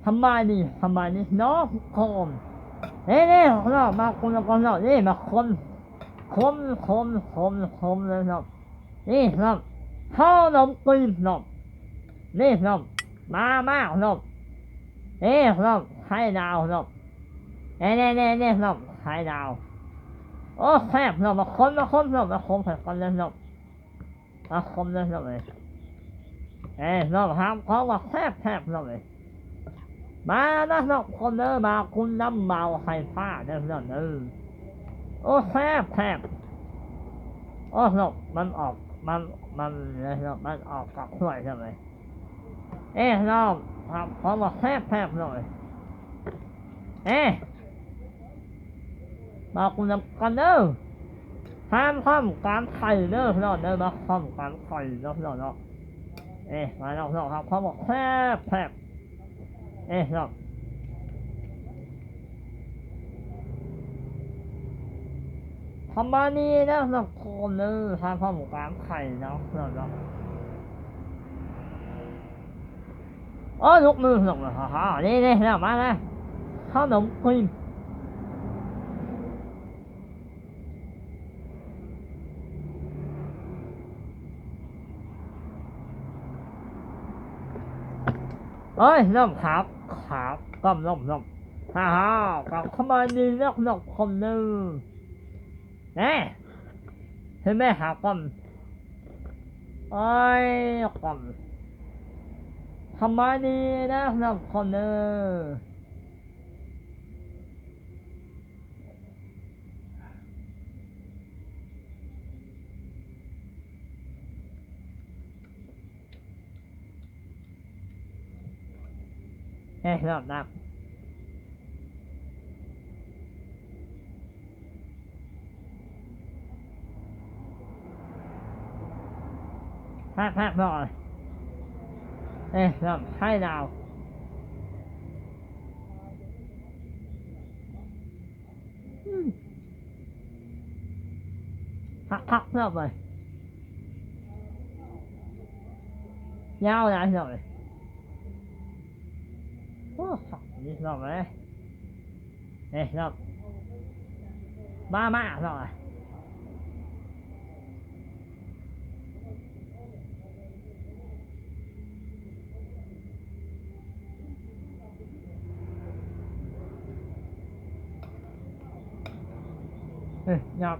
ສະບາຍດີ ສະບາຍດີເນາະທຸກຄົນ. ເດ້ໆ ເນາະ ມາຄົນລະກ່ອນເນາະ ເດ້ ມາຄົນ ຄົນ ຄົນ ຄົນ ຄົນເລີຍເນາະ. ນີ້ເນາະ ເຂົ້າໜົມຈີນເນາະ ນີ້ເນາະ ມາ ມາເນາະ ນີ້ເນາະ ໄຂ່ດາວເນາະ ແນ່ໆໆໆ ເນາະ ໄຂ່ດາວ. ໂອ້ ແຊບເນາະ ມາຄົນ ມາຄົນເນາະ ມາຄົນໃສ່ກັນເລີຍເນາະ ມາຄົນເລີຍເນາະເອີຍ. ເອີ ເນາະ ຮັບຮອງວ່າແຊບໆເນາະເອີຍ. ມາເນາະທຸກຄົນເດີ ມາກິນນຳບ່າວໄຟຟ້າເດີເນາະເດີ. ໂອ້ ແຊບໆ ໂອ້ເນາະ ມັນອອກ ມັນ ມັນເນາະ ມັນອອກກັບຖ້ວຍເນາະເອີຍ. ເອີ ເນາະ ຮັບຮອງວ່າແຊບໆເນາະເອີຍ. ເອີ ມາກິນນຳກັນເດີ ຫ້າມຂ້າມການໄຂ່ເດີເນາະເດີ ມາຂ້າມການໄຂ່ເນາະເນາະ. ເອີ ມາເນາະ ເນາະ ຮັບຮອງວ່າແຊບໆ. ເອີ ເນາະ ປະມານນີ້ເນາະ ທຸກຄົນເດີ ຖ້າພ້ອມການໄຂ່ເນາະ ເນາະ ເນາະ. ໂອ້ ຍົກມືເນາະ ເນາະ ເນາະ ເນາະ ນີ້ໆ ເນາະ ມາເນາະ ເຂົ້າໜົມຈີນ. ເອີຍ ເນາະ ຂາບ ຂາບ ກ້ອມ ເນາະ ເນາະ ຮາ ຮາ ກັບເຂົ້າມານີ້ເນາະ ເນາະ ຄົນໜຶ່ງ ແນ່ ເຫັນໄໝ ຫາກ້ອມ ໂອ້ຍ ກ້ອມ ເຂົ້າມານີ້ເນາະ ເນາະ ຄົນໜຶ່ງ. ເອີ ຮອດລະ ພັກໆ ໜ້ອຍ ເອີ ຮອດ ໄທລາວ. ອືມ ຄັກໆ ເນາະເວີຍ ຍາວຫຼາຍເນາະເວີຍ ໂອ້ ຄັກດີເນາະເວີຍ ເອີ ເນາະ ມາ ມາ ເນາະ. ເອີຍ ຫຍັບ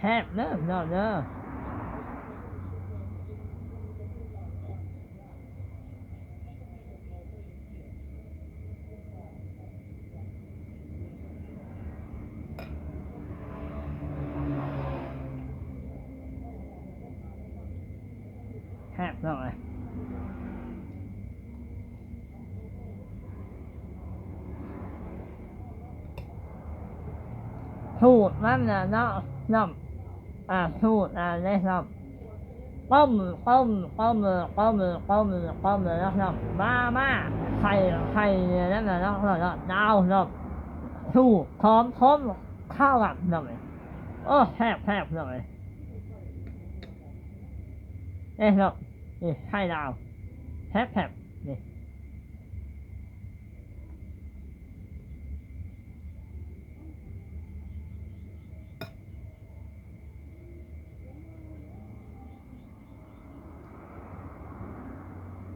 ແຮບເດີ ເດີ ເດີ. ແຮບເນາະ ສູດມັນນະເນາະ ນ້ຳ ອ່າ ສູດ ອ່າ ເດ້ເນາະ ຕົ້ມ ຕົ້ມ ຕົ້ມ ຕົ້ມ ຕົ້ມ ຕົ້ມເນາະ ມາ ມາ ໄຂ່ ໄຂ່ນັ້ນນະເນາະ ເນາະ ດາວເນາະ ສູດ ຫອມ ຫອມ ຂາວເນາະ ໂອ້ ແຊບ ແຊບເນາະ ເດ້ເນາະ ນີ້ ໄຂ່ດາວ ແຊບ ແຊບ ນີ້.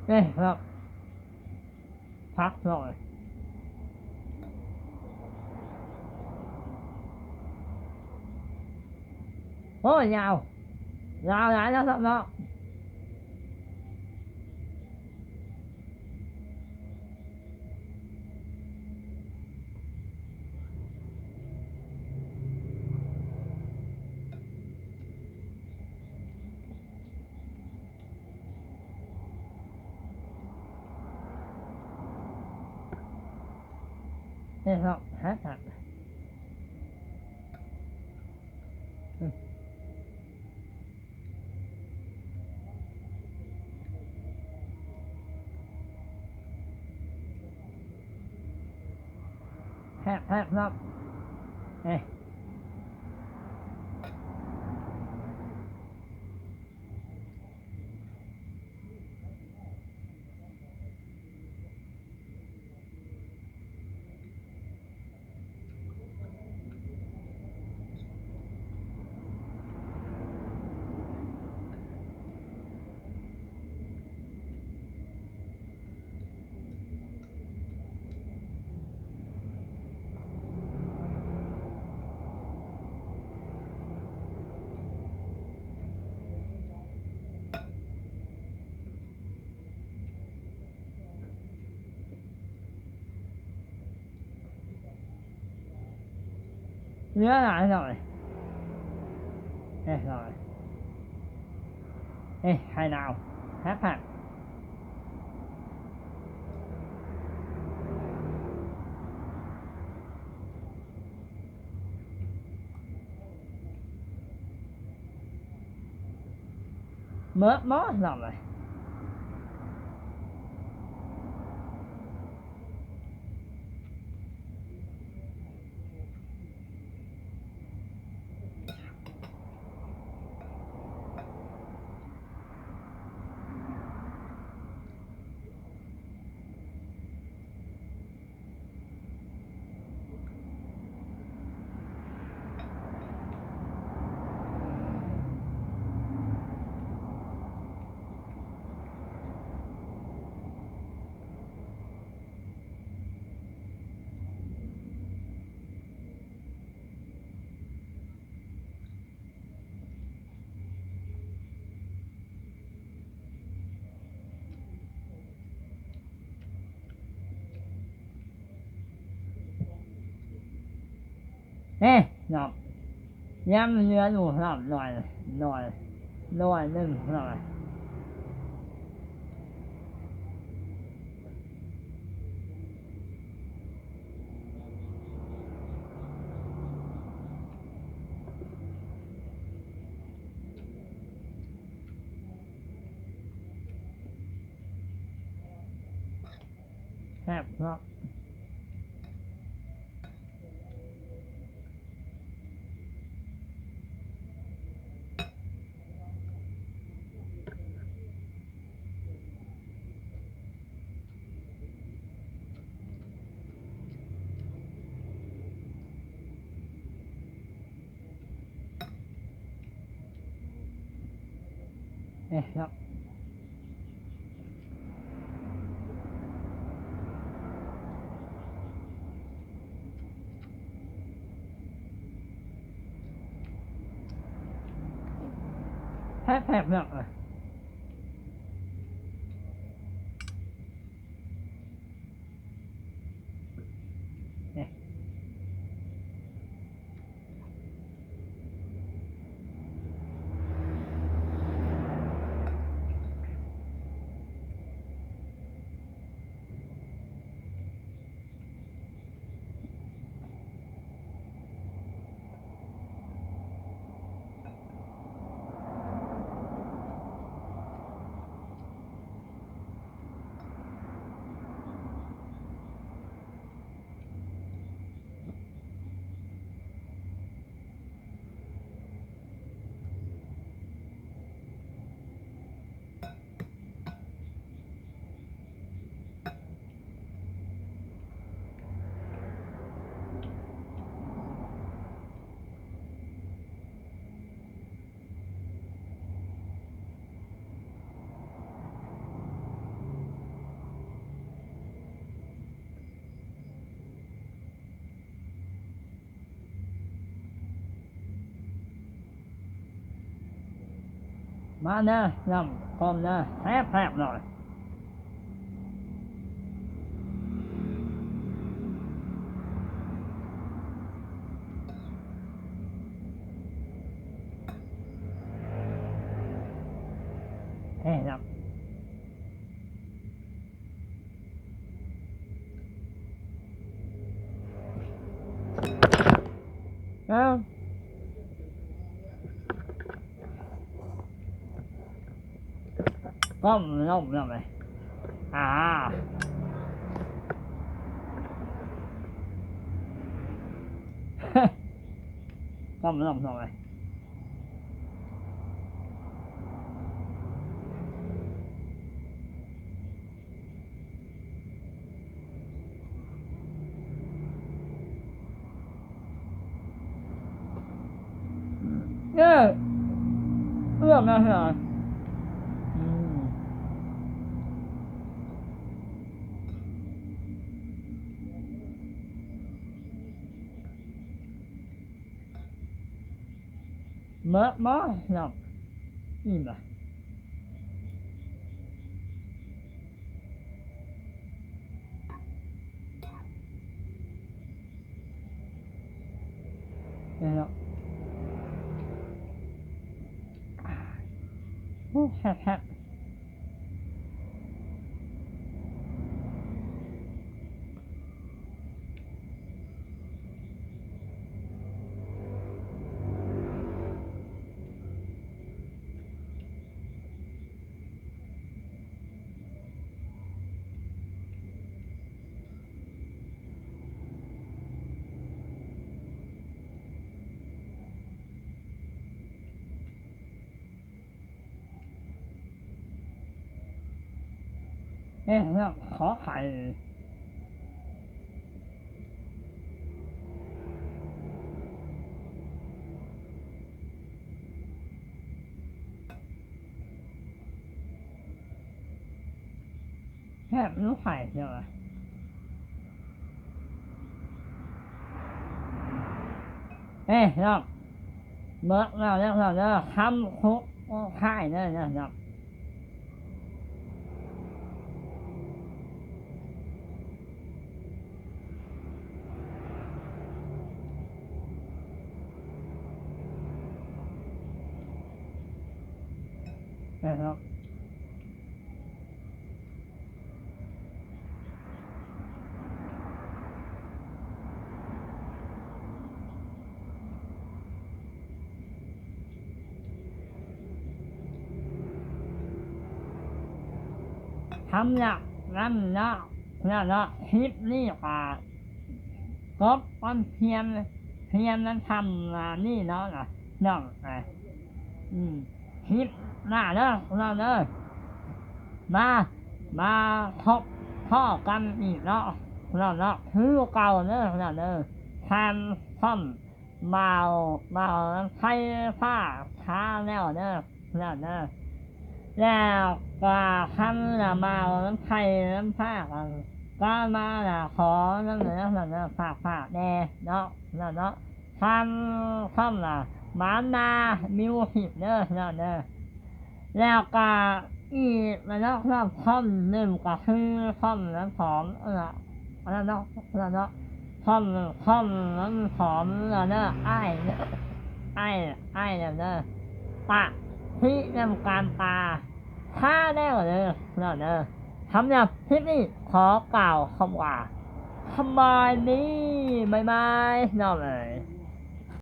ເອີ ຄັບ ພັກໜ້ອຍ ໂອ້ ຍາວ ຍາວຫຼາຍເນາະ ຄັບເນາະ. ເອີ ເນາະ ຮະ ຮະ ອືມ. ແຮບໆ ເນາະ ເອີ. ເຫຼືອຫຼາຍໜ້ອຍ ເອີ ໜ້ອຍ ເອີ ໄຂ່ໜາວ ແຮກໆ. ເໝິດໝໍ້ນຳເລີຍ. ເອີ ນ້ອງ ຍັງເຫຼືອຢູ່ນ້ອງໜ້ອຍ ໜ້ອຍ ໜ້ອຍໜຶ່ງ ນ້ອງ. ແຊບເນາະ. ເອີ ເນາະ ແພບໆ ເນາະ. ມາເດີ ນ້ຳ ພ້ອມເດີ ແຊບໆ ເລີຍ. ແຊບເນາະ. ເອີ ກ້ອມນອກນອກເລີຍ ອ່າ ກ້ອມນອກນອກເລີຍ. ເອີ ເອື້ອມນະ ອືມ. ເໝິດບໍ່ ນ້ອງ ອີ່ມລະ. ເ ເນາະ ໂອ້ ແຊບໆ. ເອີ ເນາະ ຂໍໄຂ່ ແຊບ ລູກໄຂ່ເຈົ້າ ເອີ ເນາະ ເບິດແລ້ວເດີ ເດີ ຄຳຄຸກຄ້າຍເດີ ເດີ ເນາະ. ແມ່ນເນາະ ທຳແລ້ວນັ້ນເນາະ ແລ້ວເນາະ ຄລິບນີ້ກໍ ກົບອັນພຽນ ພຽນນັ້ນທຳ ອັນນີ້ເນາະ ເນາະ ອາ ອືມ ຄລິບໜ້າເດີ ເນາະ ເດີ ມາ ມາພົບພໍ້ກັນອີກເນາະ ເນາະ ເນາະ ຄືເກົ່າເດີ ເນາະ ເດີ ທ່ານພ້ອມ ບ່າວ ບ່າວໄຟຟ້າຊາແນວເດີ ເນາະ ເດີ ແລ້ວກໍທຳລະບ່າວໄຟຟ້າກັນ ກໍມາລະຂໍນຳເດີ ເນາະ ເດີ ຝາກ ຝາກແດ່ເນາະ ເນາະ ເນາະ ທຳ ທຳລະ ມານາມິວສິກເດີ ເນາະ ເດີ ແລ້ວກໍອີກລະເນາະ ລະຄອມໜຶ່ງກໍຄືຄອມນ້ຳຫອມ ອັນນັ້ນເນາະ ອັນນັ້ນເນາະ ຄອມ ຄອມນ້ຳຫອມລະເນາະ ອ້າຍ ອ້າຍ ອ້າຍນັ້ນເດີ ປະທິນຳການຕາ ຖ້າແລ້ວເດີ ເນາະ ເດີ ສຳລັບຄລິບນີ້ຂໍກ່າວຄຳວ່າ ສະບາຍດີ ບາຍບາຍ ເນາະເອີຍ.